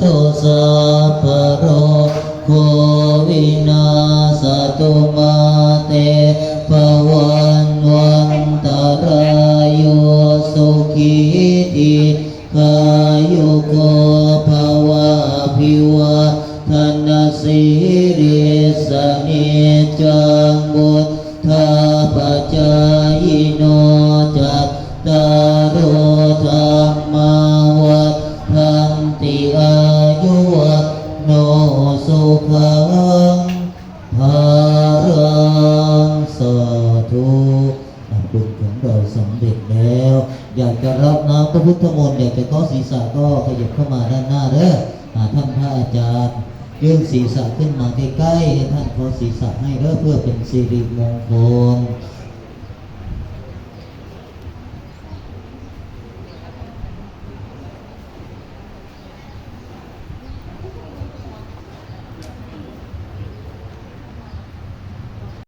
ໂຕ ສັບພະໂລໂກ ວິນາສະຕຸ ມາເຕ ພະວັດວັນຕະລາໂຍ ສຸຂີ ດີຄາຍຸໂກ ພະວະ ອະພິວາທະນະສີລິສະ ນິຈຈັງ ພຸດທາປະຈາຍິໂນ ຈັດຕາໂລ ທຳມາ ວັດທັນຕິ ອາຍຸ ວັນໂນ ສຸຂັງ ພະລັງ ສາທຸ. ອ່ະ ບຸນຂອງເຮົາສຳເລັດແລ້ວ ຢາກຈະຮັບນ້ຳພະພຸດທະມົນ ຢາກຈະເຄາະສີສະກໍຂະຫຍັບເຂົ້າມາດ້ານໜ້າເດີ. ອ່າ ທ່ານພະອາຈານ ຍື່ນສີສະຂຶ້ນມາໃກ້ໆ ໃຫ້ທ່ານເຄາະສີສະໃຫ້ເດີ ເພື່ອເປັນສິລິມົງຄົນ.